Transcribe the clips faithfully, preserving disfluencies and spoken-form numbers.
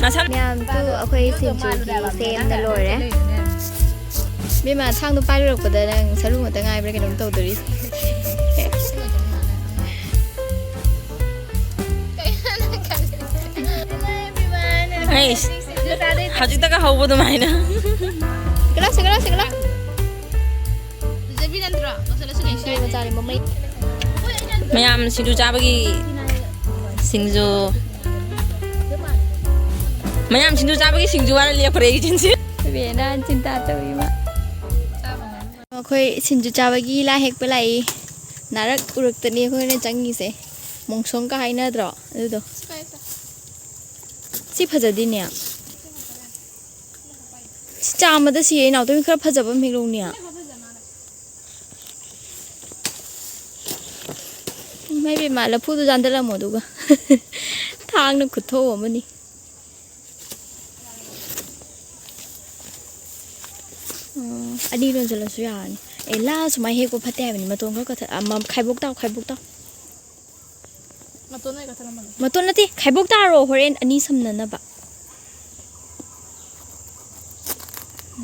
ꯃꯌꯥꯝꯁꯨ ꯑꯩꯈꯣꯏ ꯁꯤꯡꯖꯨꯒꯤ ꯁꯦꯝꯕ ꯂꯣꯏꯔꯦ꯫ ꯕꯦꯝꯃ, ꯊꯥꯡꯗꯣ ꯄꯥꯏꯔꯨꯔꯛꯄꯗ ꯅꯪ ꯁꯔꯨ ꯉꯥꯛꯇ ꯉꯥꯏꯕ꯭ꯔꯥ ꯀꯩꯅꯣꯝ ꯇꯧꯗꯣꯔꯤ꯫ ꯑꯩꯁ, ꯍꯧꯖꯤꯛꯇꯒ ꯍꯧꯕ ꯑꯗꯨꯃꯥꯏꯅ꯫ ꯁꯤꯒꯠꯂꯣ, ꯁꯤꯒꯠꯂꯣ, ꯁꯤꯒꯠꯂꯣ꯫ ꯅꯨꯡꯁꯤꯕ ꯃꯆꯥꯅꯤ, ꯃꯃꯩ꯫ ꯃꯌꯥꯝ ꯁꯤꯡꯖꯨ ꯆꯥꯕꯒꯤ ꯁꯤꯡꯖꯨ꯫ ꯃꯌꯥꯝ ꯁꯤꯡꯖꯨ ꯆꯥꯕꯒꯤ ꯁꯤꯡꯖꯨ ꯍꯥꯏꯔ ꯂꯦꯞꯈ꯭ꯔꯦ ꯑꯩꯒꯤ ꯆꯤꯟꯁꯤ꯫ ꯕꯦꯝꯃꯅ ꯆꯤꯟꯇꯥ ꯇꯧꯔꯤ ꯃꯥ꯫ ꯑꯩꯈꯣꯏ ꯁꯤꯡꯖꯨ ꯆꯥꯕꯒꯤ ꯂꯥ ꯍꯦꯛꯄ ꯂꯥꯛꯏ꯫ ꯅꯥꯔꯛ ꯎꯔꯛꯇꯅꯤ ꯑꯩꯈꯣꯏꯅ ꯆꯪꯉꯤꯁꯦ꯫ ꯃꯣꯡꯁꯣꯡꯒ ꯍꯥꯏꯅꯗ꯭ꯔꯣ ꯑꯗꯨꯗꯣ? ꯁꯤ ꯐꯖꯗꯦꯅꯦ꯫ ꯁꯤ ꯆꯥꯝꯃꯗ ꯁꯤ ꯏꯅꯥꯎꯇꯣꯏ ꯈꯔ ꯐꯖꯕ ꯑꯃ ꯍꯦꯛ ꯂꯧꯅꯤ꯫ ꯏꯃꯥ ꯏꯕꯦꯝꯃ, ꯂꯐꯨꯗꯨ ꯆꯥꯟꯗꯠꯂꯝꯃꯣ ꯑꯗꯨꯒ꯫ ꯊꯥꯡꯅ ꯈꯨꯠꯊꯧ ꯑꯃꯅꯤ꯫ ꯎꯝ, ꯑꯅꯤ ꯂꯣꯟꯁꯤꯜꯂꯁꯨ ꯌꯥꯔꯅꯤ꯫ ꯑꯦ, ꯂꯥ ꯁꯨꯃꯥꯏꯅ ꯍꯦꯛꯄ ꯐꯠꯇꯦ ꯍꯥꯏꯕꯅꯤ꯫ ꯃꯇꯣꯟ ꯈꯔ ꯀꯛꯊꯠ-, ꯑꯃ, ꯈꯥꯏꯕꯣꯛ ꯇꯥꯎ, ꯈꯥꯏꯕꯣꯛ ꯇꯥꯎ꯫ ꯃꯇꯣꯟ ꯑꯣꯏ ꯀꯛꯊꯠꯂꯝꯃꯒꯦ꯫ ꯃꯇꯣꯟ ꯅꯠꯇꯦ, ꯈꯥꯏꯕꯣꯛ ꯇꯥꯔꯣ, ꯍꯣꯔꯦꯟ ꯑꯅꯤ ꯁꯝꯅꯅꯕ꯫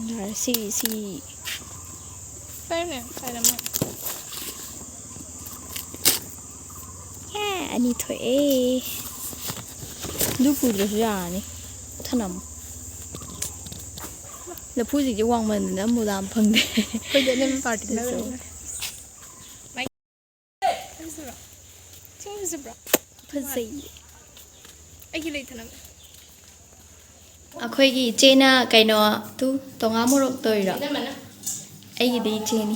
ꯌꯥꯔꯦ, ꯁꯤ, ꯁꯤ꯫ ꯐꯔꯦꯅꯦ, ꯐꯔꯦ ꯑꯃ꯫ ꯑꯦ, ꯑꯅꯤ ꯊꯣꯛꯑꯦ꯫ ꯑꯗꯨ ꯄꯨꯗ꯭ꯔꯁꯨ ꯌꯥꯔꯅꯤ꯫ ꯊꯅꯝꯃꯨ꯫ ꯂꯐꯨꯁꯤꯡꯁꯦ ꯋꯥꯡꯃꯟꯗꯅ ꯃꯨꯂꯥꯝ ꯐꯪꯗꯦ꯫ ꯑꯩꯈꯣꯏꯗꯤ ꯑꯅꯦꯝꯕ ꯄꯥꯔꯇꯤꯅ ꯑꯗꯨꯁꯨ꯫ ꯂꯣꯏꯔꯦ꯫ ꯐꯖꯕ꯭ꯔꯣ? ꯐꯖꯕ꯭ꯔꯣ? ꯐꯖꯩꯌꯦ꯫ ꯑꯩꯒꯤ ꯂꯩ ꯊꯅꯝꯃꯦ꯫ ꯑꯩꯈꯣꯏꯒꯤ ꯏꯆꯦꯅ ꯀꯩꯅꯣ ꯇꯨ ꯇꯣꯉꯥ ꯃꯣꯔꯣꯛ ꯇꯧꯔꯤꯔꯣ? ꯏꯅꯝꯃꯅ꯫ ꯑꯩꯒꯤꯗꯤ ꯏꯆꯦꯅꯤ꯫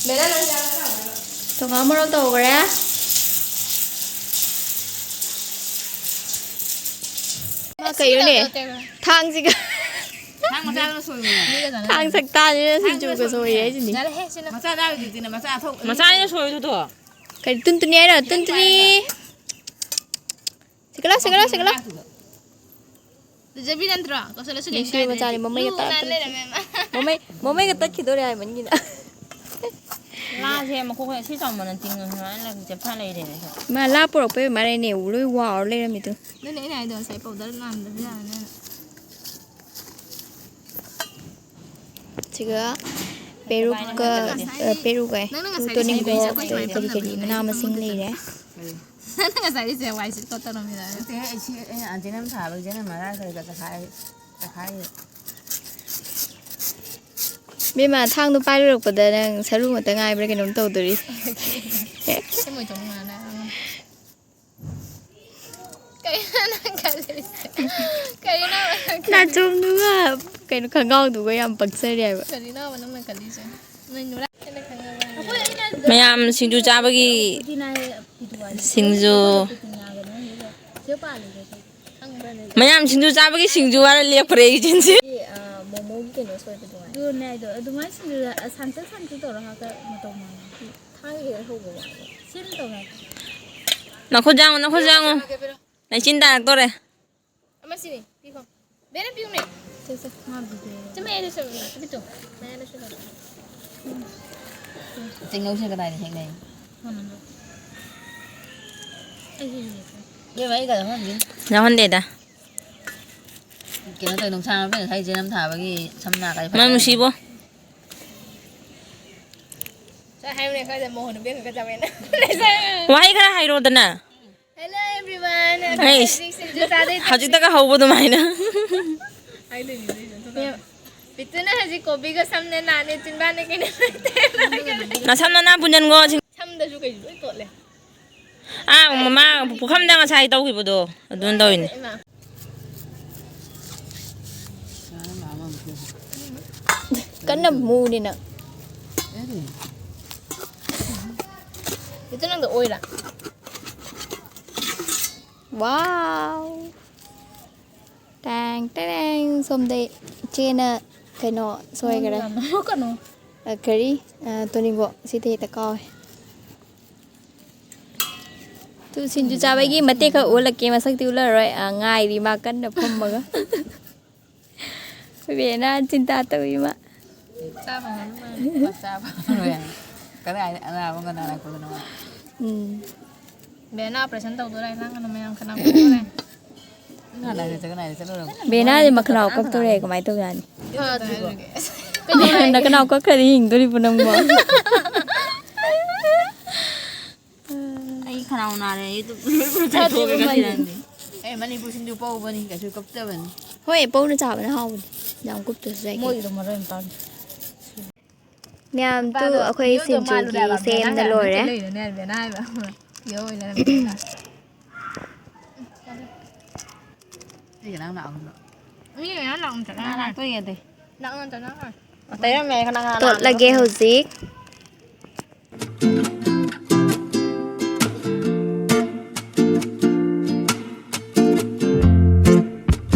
ꯃꯦꯗꯥꯝ ꯅꯪ ꯆꯥꯕ ꯊꯥꯡꯗꯣꯏꯔꯣ? ꯇꯣꯉꯥ ꯃꯣꯔꯣꯛ ꯇꯧꯈ꯭ꯔꯦ꯫ ꯃꯥ ꯀꯩꯅꯣꯅꯦ? ꯊꯥꯡꯁꯤꯒ꯫ ꯊꯥꯡ ꯃꯆꯥꯗꯨꯅ ꯁꯣꯏꯕꯅꯦ꯫ ꯊꯥꯡ ꯁꯛꯇꯥꯁꯤꯅ ꯊꯥꯡꯗꯨꯅ ꯁꯤꯡꯖꯨꯒ ꯁꯣꯏꯕꯅꯦ꯫ ꯁꯣꯏꯌꯦ ꯍꯥꯏꯁꯤꯅꯤ꯫ ꯌꯥꯔꯦꯍꯦ, ꯁꯤꯅ꯫ ꯃꯆꯥ ꯆꯥꯔꯣꯏꯗꯨꯗꯤꯅ ꯃꯆꯥ ꯑꯊꯣꯛ-, ꯃꯆꯥꯅꯤꯅ ꯁꯣꯏꯕꯗꯨꯗꯣ꯫ ꯀꯔꯤ ꯇꯨꯟꯇꯨꯅꯤ ꯍꯥꯏꯔꯣ? ꯇꯨꯟꯇꯨꯅꯤ꯫ ꯁꯤꯀꯂꯥ, ꯁꯤꯀꯂꯥ, ꯁꯤꯀꯂꯥ꯫ ꯂꯨꯖꯕꯤ ꯅꯠꯇ꯭ꯔꯣ? ꯀꯧꯁꯜꯂꯁꯨ ꯀꯩꯝ ꯅꯨꯡꯁꯤꯕ ꯀꯥꯏꯗꯦ꯫ ꯃꯆꯥꯅꯤ, ꯃꯃꯩꯒ ꯂꯨ ꯇꯥꯔꯛꯇ꯭ꯔꯦ꯫ ꯅꯥꯟ ꯂꯩꯔꯝꯃꯦ ꯃꯥ꯫ ꯃꯃꯩ, ꯃꯃꯩꯒ ꯇꯠꯈꯤꯗꯣꯔꯦ ꯍꯥꯏꯃꯟꯒꯤꯅ꯫ ꯂꯥꯁꯦ ꯃꯈꯣꯡ ꯑꯁꯤ ꯆꯥꯎꯃꯟꯅ ꯇꯤꯡꯉ ꯁꯨꯃꯥꯏꯅ ꯆꯦꯞꯊ ꯂꯩꯔꯦꯅꯦ꯫ ꯃꯥ ꯂꯥ ꯄꯨꯔꯛꯄꯩ ꯑꯣꯏ ꯃꯥꯜꯂꯦꯅꯦ, ꯂꯣꯏ ꯋꯥꯎꯔ ꯂꯩꯔꯝꯃꯤꯗꯣ꯫ ꯑꯗꯨꯅꯦ ꯑꯩꯅ ꯍꯥꯏꯗꯣ, ꯉꯁꯥꯏ ꯄꯥꯎꯗꯔ ꯅꯥꯟꯗꯕ ꯌꯥꯔꯅꯤꯅ꯫ ꯁꯤꯒ ꯄꯦꯔꯨꯛꯀ, ꯅꯪꯅ ꯉꯁꯥꯏ ꯑ, ꯄꯦꯔꯨꯛ ꯍꯥꯏ꯫ ꯅꯪꯅ ꯉꯁꯥꯏ ꯇꯣꯅꯤꯡꯀꯣꯛ, ꯉꯁꯥꯏ ꯀꯔꯤ ꯀꯔꯤ ꯃꯅꯥ ꯃꯁꯤꯡ ꯂꯩꯔꯦ꯫ ꯅꯪꯅ ꯉꯁꯥꯏ ꯏꯆꯦ ꯋꯥꯏ ꯁꯤꯠꯄ ꯇꯧꯔꯝꯃꯤꯔ? ꯅꯠꯇꯦꯍꯦ, ꯑꯩ ꯁꯤ, ꯑꯩ ꯑꯟꯇꯤꯅ ꯊꯥꯕ ꯏꯆꯦꯅ ꯃꯔꯥ ꯈꯔ ꯈꯔ ꯇꯛꯈꯥꯏ-, ꯇꯛꯈꯥꯏꯔꯤ꯫ ꯕꯦꯝꯃ, ꯊꯥꯡꯗꯣ ꯄꯥꯏꯔꯨꯔꯛꯄꯗ ꯅꯪ ꯁꯔꯨ ꯉꯥꯛꯇ ꯉꯥꯏꯕ꯭ꯔꯥ ꯀꯩꯅꯣꯝ ꯇꯧꯗꯣꯔꯤ꯫ ꯁꯤ ꯃꯣꯏ ꯊꯣꯛꯅ ꯉꯥꯡꯅ-, ꯀꯩꯅꯣ ꯅꯪ ꯈꯜꯂꯤꯁꯦ? ꯀꯩꯅꯣ? ꯅꯥꯆꯣꯝꯗꯨꯒ ꯀꯩꯅꯣ ꯈꯣꯡꯒ꯭ꯔꯥꯎꯗꯨꯒ ꯌꯥꯝ ꯄꯛꯆꯔꯤ ꯍꯥꯏꯕ꯫ ꯀꯔꯤꯅꯣꯕ ꯅꯪꯅ ꯈꯜꯂꯤꯁꯦ? ꯅꯣꯏ ꯅꯨꯔꯥ-, ꯃꯌꯥꯝ ꯁꯤꯡꯖꯨ ꯆꯥꯕꯒꯤ ꯁꯤꯡꯖꯨ꯫ ꯃꯌꯥꯝ ꯁꯤꯡꯖꯨ ꯆꯥꯕꯒꯤ ꯁꯤꯡꯖꯨ ꯍꯥꯏꯔ ꯂꯦꯞꯈ꯭ꯔꯦ ꯑꯩ ꯏꯆꯤꯟꯁꯦ꯫ ꯑꯗꯨꯅꯦ ꯍꯥꯏꯗꯣ, ꯑꯗꯨꯃꯥꯏꯅ ꯁꯤꯡꯖꯨ ꯁꯥꯟꯇꯛ ꯁꯥꯟꯇꯛ ꯇꯧꯔꯒ ꯃꯇꯧ ꯃꯥꯟꯅ꯫ ꯊꯥꯡꯒꯤ ꯍꯧꯕ ꯋꯥꯅꯤ꯫ ꯁꯤꯅ ꯇꯧꯔꯒ꯫ ꯅꯈꯨꯠ ꯌꯥꯡꯉꯨ, ꯅꯈꯨꯠ ꯌꯥꯡꯉꯨ꯫ ꯂꯩꯆꯤꯟ ꯇꯥꯔꯛꯇꯣꯔꯦ꯫ ꯑꯃ ꯁꯤꯅꯤ, ꯄꯤꯈꯣ꯫ ꯕꯦꯅ ꯄꯤꯌꯨꯅꯦ꯫ ꯁꯦ, ꯁꯦ, ꯃꯥ ꯕꯤꯗꯤꯑꯣ꯫ ꯆꯨꯝꯃꯦ, ꯑꯩꯗꯤ ꯆꯨꯝꯃꯦ꯫ ꯄꯤꯇꯨ꯫ ꯃꯌꯥꯏꯗ ꯁꯨ ꯂꯩ꯫ ꯆꯤꯡꯅꯧꯁꯦ ꯀꯗꯥꯏꯗ ꯍꯦꯛꯅꯩ? ꯃꯥꯅꯟꯗꯣ꯫ ꯑꯩꯁꯨ ꯌꯦꯡꯉꯦ꯫ ꯏꯕꯦꯝꯃ, ꯑꯩ ꯀꯩꯅꯣ ꯈꯪꯗꯦ꯫ ꯌꯥꯎꯍꯟꯗꯦꯗ꯫ ꯀꯩꯅꯣ ꯇꯧꯋꯦ, ꯅꯨꯡꯁꯥ ꯃꯔꯛꯇ ꯉꯁꯥꯏ ꯖꯦꯅꯝ ꯊꯥꯕꯒꯤ ꯁꯝ ꯅꯥ ꯀꯥꯏ ꯃꯥ ꯐꯖꯅ ꯅꯨꯡꯁꯤꯕꯣ꯫ ꯁꯠ ꯍꯥꯏꯌꯨꯅꯦ, ꯑꯩꯈꯣꯏꯗ ꯃꯣꯍꯣꯟ ꯅꯨꯄꯤ ꯑꯃꯈꯛꯀ ꯆꯥꯕꯩꯅ꯫ ꯋꯥꯍꯩ ꯈꯔ ꯍꯥꯏꯔꯣꯗꯅ꯫ Hello everyone, ꯑꯩꯈꯣꯏ ꯑꯩꯁ, ꯍꯧꯖꯤꯛ ꯁꯤꯡꯖꯨ ꯆꯥꯗꯣꯏꯅꯦ꯫ ꯍꯧꯖꯤꯛꯇꯒ ꯍꯧꯕ ꯑꯗꯨꯃꯥꯏꯅ꯫ ꯍꯥꯏꯗꯣꯏꯅꯤ, ꯑꯗꯨꯏꯁꯨ ꯑꯗꯨꯒ ꯄꯤꯇꯨꯅ ꯍꯧꯖꯤꯛ ꯀꯣꯕꯤꯒ ꯁꯝꯅꯦ ꯅꯥꯅꯦ ꯆꯤꯟꯕꯥꯅꯦ ꯀꯩꯅꯣ ꯂꯣꯏ ꯇꯩꯔ ꯂꯣꯏꯔꯦ ꯀꯩꯅꯣ꯫ ꯅꯁꯝ ꯅꯅꯥ ꯄꯨꯟꯖꯟꯒꯣ꯫ ꯁꯝꯗꯁꯨ ꯀꯩꯁꯨ ꯂꯣꯏ ꯇꯣꯠꯂꯦ꯫ ꯑꯥ, ꯃꯃꯥ ꯄꯨꯈꯝꯗ ꯉꯁꯥꯏ ꯇꯧꯈꯤꯕꯗꯣ ꯑꯗꯨꯅ ꯇꯧꯔꯤꯅꯦ꯫ ꯏꯃꯥ꯫ ꯀꯟꯅ ꯃꯨꯅꯤ ꯅꯪ꯫ ꯄꯤꯇꯨ ꯅꯪꯗꯣ ꯑꯣꯏꯔ꯫ Wow꯫ ꯇꯦꯡ ꯇꯦꯡ꯫ ꯁꯣꯝꯗ ꯏꯆꯦꯅ ꯀꯩꯅꯣ ꯁꯣꯏꯈꯔꯦ꯫ ꯀꯩꯅꯣ? ꯑ, ꯀꯔꯤ? ꯑ, ꯇꯣꯅꯤꯡꯀꯣꯛ꯫ ꯁꯤꯗꯤ ꯍꯦꯛꯇ ꯀꯥꯎꯋꯦ꯫ ꯇꯨ ꯁꯤꯡꯖꯨ ꯆꯥꯕꯒꯤ ꯃꯇꯦꯛ ꯈꯔ ꯑꯣꯜꯂꯛꯀꯦ꯫ ꯃꯁꯛꯇꯤ ꯎꯠꯂꯔꯣꯏ꯫ ꯑ, ꯉꯥꯏꯔꯤ ꯃꯥ ꯀꯟꯅ ꯐꯝꯃꯒ꯫ ꯑꯩꯈꯣꯏ ꯕꯦꯅ ꯆꯤꯟꯇꯥ ꯇꯧꯔꯤ ꯃꯥ꯫ ꯆꯥꯕ ꯉꯝꯃꯣꯏ꯫ ꯆꯥꯕ ꯉꯝꯃꯣꯏ꯫ ꯀꯗꯥꯏꯗ ꯑꯅꯥꯕ ꯀꯅꯥ ꯂꯥꯛꯄꯗꯅꯣ? ꯎꯝ꯫ ꯕꯦꯅꯥ operation ꯇꯧꯗꯣꯔꯦ, ꯅꯪ ꯀꯩꯅꯣ ꯃꯌꯥꯝ ꯀꯅꯥ ꯀꯅꯥ ꯂꯩ? ꯅꯪ ꯍꯥꯟꯅ ꯆꯠꯀꯅꯤ ꯍꯥꯏꯗꯤ ꯆꯠꯂꯨꯔꯕ? ꯕꯦꯅꯥꯗꯤ ꯃꯈꯅꯥꯎ ꯀꯛꯇꯣꯔꯦ, ꯀꯃꯥꯏꯅ ꯇꯧꯖꯥꯠꯅꯤ? ꯐꯗ꯭ꯔꯤꯕꯣ? ꯅꯈꯅꯥꯎ ꯀꯛꯈ꯭ꯔꯗꯤ ꯍꯤꯡꯗꯣꯔꯤꯕꯣ ꯅꯪꯕꯣ? ꯑꯩ ꯈꯅꯥꯎ ꯅꯥꯔꯦ, ꯑꯩ ꯑꯗꯨꯝ ꯂꯣꯏ ꯄꯨꯔ ꯆꯥꯏꯊꯣꯛꯑꯒ ꯐꯗ꯭ꯔꯤꯕꯣ ꯀꯩꯗꯧꯔꯒꯦ? ꯃꯅꯤ? ꯑꯦ, ꯃꯅꯤꯄꯨꯔ ꯁꯤꯡꯖꯨ ꯄꯧꯕꯅꯤ, ꯀꯩꯁꯨ ꯀꯛꯇꯕꯅꯤ꯫ ꯍꯣꯏ, ꯄꯧꯅ ꯆꯥꯕꯅ ꯍꯥꯎꯕꯅꯤ, ꯌꯥꯝ ꯀꯨꯞꯇ꯭ꯔꯁꯨ ꯌꯥꯏ ꯀꯩꯅꯣ꯫ ꯃꯣꯏꯒꯤꯗꯣ ꯃꯔꯣꯏ ꯑꯃ ꯄꯥꯝꯃꯤ꯫ ꯃꯌꯥꯝ ꯇꯨ ꯅꯨꯄꯥꯗꯣ ꯑꯩꯈꯣꯏ ꯌꯨꯝꯗꯣ ꯁꯤꯡꯖꯨꯒꯤ ꯃꯥꯜꯂꯨꯔꯦ ꯍꯥꯏꯕ, ꯕꯦꯅꯥ ꯁꯦꯝꯗ ꯍꯥꯏꯕ, ꯂꯣꯏꯔꯦ꯫ ꯃꯤꯁꯦ ꯂꯩꯔꯅꯦ ꯍꯥꯏꯕ, ꯕꯦꯅꯥ ꯍꯥꯏꯕ꯫ ꯌꯣ ꯑꯣꯏꯅ ꯂꯩꯔꯝꯃꯦ꯫ ꯑꯩꯒ ꯅꯪ ꯂꯥꯛꯑꯣ꯫ ꯃꯤ ꯃꯌꯥꯝ ꯂꯥꯛꯑꯣ ꯆꯠꯅꯈ꯭ꯔꯦ꯫ ꯂꯥꯛꯇꯣꯏꯅꯦ ꯑꯇꯩ꯫ ꯂꯥꯛꯑꯣ ꯆꯠꯅꯈ꯭ꯔꯦ꯫ ꯑꯇꯩꯔꯝꯃꯦ ꯀꯅꯥ ꯀꯅꯥ ꯇꯣꯠꯂꯒꯦ ꯂꯥꯛꯑꯣ? ꯍꯧꯖꯤꯛ꯫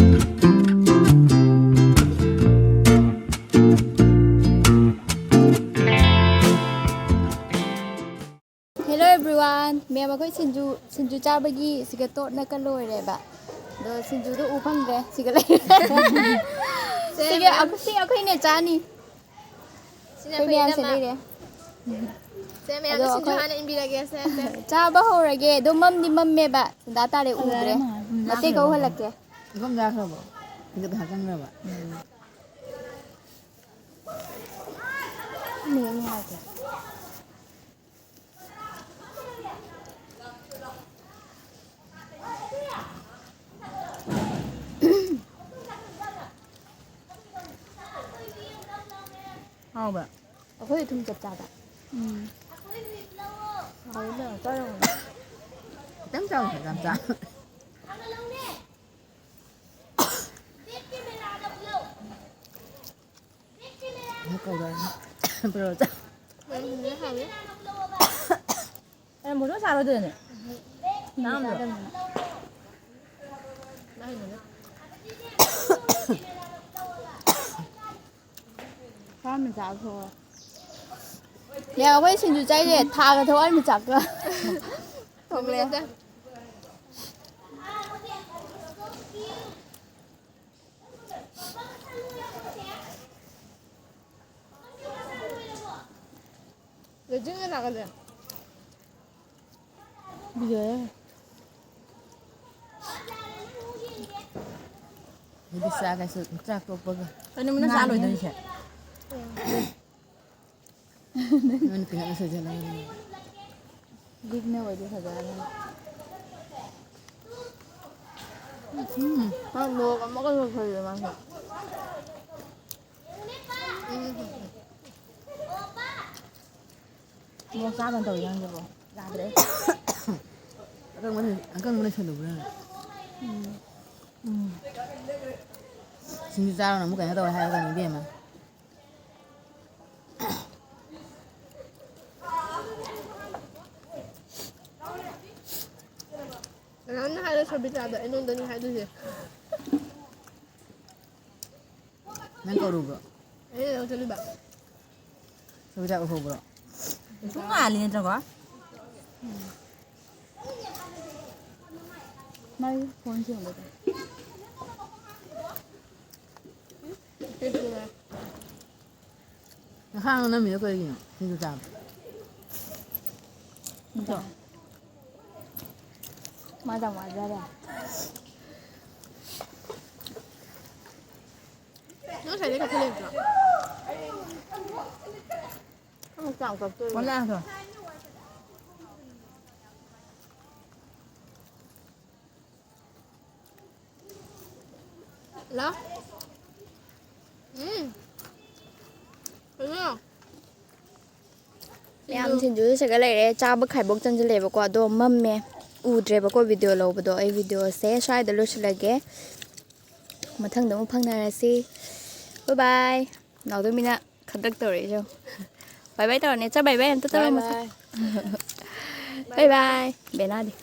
Hello everyone, ꯃꯦꯝ ꯑꯩꯈꯣꯏ ꯁꯤꯡꯖꯨ, ꯁꯤꯡꯖꯨ ꯆꯥꯕꯒꯤ ꯁꯤꯒ ꯇꯣꯠꯅꯀ ꯂꯣꯏꯔꯦꯕ꯫ ꯑꯗꯣ ꯁꯤꯡꯖꯨꯗꯣ ꯎ ꯐꯪꯗ꯭ꯔꯦ, ꯁꯤꯒ ꯂꯩꯔꯦ꯫ ꯁꯦ, ꯁꯤꯒ ꯃꯦꯝ꯫ ꯑꯩꯈꯣꯏ-, ꯁꯤ ꯑꯩꯈꯣꯏꯅꯦ ꯆꯥꯅꯤ꯫ ꯁꯤꯅ ꯑꯩꯈꯣꯏ ꯑꯩꯈꯣꯏ ꯃꯌꯥꯝꯁꯦ ꯏꯅꯝꯃ꯫ ꯂꯩꯔꯦ꯫ ꯁꯦ, ꯃꯌꯥꯝꯗ ꯑꯗꯣ ꯁꯤꯡꯖꯨ ꯑꯩꯈꯣꯏ ꯍꯥꯟꯅ ꯏꯟꯕꯤꯔꯒꯦ, ꯁꯦ, ꯁꯦ꯫ ꯆꯥꯕ ꯍꯧꯔꯒꯦ꯫ ꯑꯗꯣ ꯃꯝꯗꯤ ꯃꯝꯃꯦꯕ, ꯁꯟꯗꯥ ꯇꯥꯔꯦ, ꯎꯗ꯭ꯔꯦ꯫ ꯐꯖꯔꯦ ꯃꯥ꯫ ꯃꯇꯦꯛ ꯈꯛ ꯎꯍꯜꯂꯛꯀꯦ꯫ ꯏꯐꯝ ꯆꯥꯈ꯭ꯔꯕꯣ? ꯍꯤꯡꯒꯠ ꯍꯥꯞꯆꯟꯈ꯭ꯔꯕ? ꯎꯝ꯫ ꯅꯦꯠ ꯅꯨꯡꯉꯥꯏꯇꯦ꯫ ꯍꯥꯎꯕ꯭ꯔꯥ? ꯑꯩꯈꯣꯏ ꯊꯨꯝ ꯆꯞ ꯆꯥꯕ꯫ ꯎꯝ꯫ ꯍꯥꯎꯋꯤ ꯏꯕꯦꯝꯃ, ꯆꯥꯎ ꯌꯥꯝꯅ꯫ ꯈꯤꯇꯪ ꯆꯥꯎ, ꯌꯥꯝ ꯆꯥ꯫ ꯑꯃꯨꯛ ꯀꯧꯔꯛꯑꯅꯤ꯫ ꯄꯨꯔꯛꯑꯣ, ꯆꯥ꯫ ꯎꯝ, ꯍꯥꯎꯋꯤ꯫ ꯑꯦ, ꯃꯣꯔꯣꯛ ꯁꯥꯔꯣꯏꯗꯣꯏꯅꯦ꯫ ꯆꯥꯝꯗ꯭ꯔꯣ? ꯆꯥꯝꯃ ꯆꯥꯊꯣꯛꯑꯣ꯫ ꯌꯥ, ꯑꯩꯈꯣꯏ ꯁꯤꯡꯖꯨ ꯆꯥꯏꯁꯦ ꯊꯥꯒ ꯊꯣꯛꯍꯟꯕ ꯆꯥꯛꯀ ꯊꯣꯛꯂꯦ꯫ ꯂꯩꯆꯤꯟꯒ ꯅꯥꯒꯜꯂꯦ꯫ ꯕꯤꯖꯣꯏ꯫ ꯑꯩꯗꯤ ꯆꯥꯒꯦꯁꯨ ꯆꯥꯛ ꯇꯣꯛꯄꯒ꯫ ꯀꯩꯅꯣ ꯅꯪ ꯆꯥ ꯂꯣꯏꯗꯣꯏꯁꯦ? ꯅꯣꯏꯅ ꯄꯤꯔꯛꯅ ꯁꯣꯏꯖꯜꯂꯒ꯫ ꯕꯤꯛꯅ ꯑꯣꯏꯗꯤ ꯐꯖꯔꯅꯤ꯫ ꯎꯝ꯫ ꯃꯥ ꯃꯣꯔꯣꯛ ꯑꯃꯒ ꯂꯣꯏꯈ꯭ꯔꯦ ꯃꯥꯁꯨ꯫ ꯎꯝ꯫ ꯃꯣꯔꯣꯛ ꯆꯥꯗꯅ ꯇꯧꯔꯤ ꯅꯪꯁꯤꯕꯣ? ꯌꯥꯗ꯭ꯔꯦ꯫ ꯑꯀꯪꯕ ꯂꯩ-, ꯑꯀꯪꯕ ꯂꯩꯁꯜꯂꯨꯕ꯭ꯔꯥ? ꯎꯝ꯫ ꯎꯝ꯫ ꯁꯤꯡꯖꯨ ꯆꯥꯔꯣꯅ ꯑꯃꯨꯛ ꯀꯩꯅꯣ ꯇꯧꯋꯦ ꯍꯥꯏꯔꯛꯀꯅꯤ ꯏꯕꯦꯝꯃ꯫ ꯀꯅꯥꯅ ꯍꯥꯏꯔꯦ ꯁꯣꯕꯤꯇꯥꯗ ꯑꯩꯉꯣꯟꯗꯅꯤ ꯍꯥꯏꯗꯣꯏꯁꯦ? ꯅꯪ ꯀꯧꯔꯨꯕ꯭ꯔꯣ? ꯑꯩꯅ ꯂꯧ ꯆꯠꯂꯤꯕ꯫ ꯁꯣꯕꯤꯇꯥ ꯎꯍꯧꯕ꯭ꯔꯣ? ꯁꯨꯝ ꯉꯥꯜꯂꯤ ꯅꯠꯇ꯭ꯔꯀꯣ? ꯃꯥꯏ ꯐꯣꯟ ꯆꯦꯟꯕꯗꯣ꯫ ꯅꯈꯥꯡ ꯅꯝꯃꯤꯔꯣ ꯀꯔꯤꯒꯤꯅꯣ? ꯁꯤꯡꯖꯨ ꯆꯥꯕ꯫ ꯅꯠꯇ꯭ꯔꯣ? ꯃꯥꯗꯤ ꯌꯥꯝ ꯋꯥꯖꯔꯦ꯫ ꯅꯪ ꯉꯁꯥꯏꯗꯩ ꯀꯛꯊꯠ ꯂꯩꯕ꯭ꯔꯣ? ꯅꯪ ꯀꯌꯥꯝ ꯀꯛꯇꯣꯏꯅꯣ? ꯐꯣꯟ ꯂꯥꯛꯑꯁꯨ꯫ ꯍꯜꯂꯣ? ꯎꯝ꯫ ꯀꯩꯅꯣ? ꯃꯌꯥꯝ ꯁꯤꯡꯖꯨ꯫ ꯁꯤꯡꯖꯨꯁꯦ ꯁꯤꯒ ꯂꯩꯔꯦ꯫ ꯆꯥꯕ ꯈꯥꯏꯕꯣꯛ ꯆꯪꯁꯤꯜꯂꯦꯕꯀꯣ꯫ ꯑꯗꯣ ꯃꯝꯃꯦ꯫ ꯎꯗ꯭ꯔꯦꯕꯀꯣ ꯚꯤꯗꯤꯑꯣ ꯂꯧꯕꯗꯣ꯫ ꯑꯩ ꯚꯤꯗꯤꯑꯣꯁꯦ ꯁ꯭ꯋꯥꯏꯗ ꯂꯣꯏꯁꯤꯜꯂꯒꯦ꯫ ꯃꯊꯪꯗ ꯑꯃꯨꯛ ꯐꯪꯅꯔꯁꯤ꯫ Bye bye꯫ ꯅꯥꯎꯇꯣꯝꯕꯤꯅ ꯈꯗ꯭ꯔꯛ ꯇꯧꯔꯛꯏꯁꯦ ꯌꯦꯡꯉꯨ꯫ Bye bye ꯇꯧꯔꯅꯦ꯫ ꯆꯥ bye bye ꯑꯝꯇ ꯇꯧꯔꯝꯃꯣ꯫ Bye bye꯫ Bye bye꯫ ꯕꯦꯅꯥꯗꯤ꯫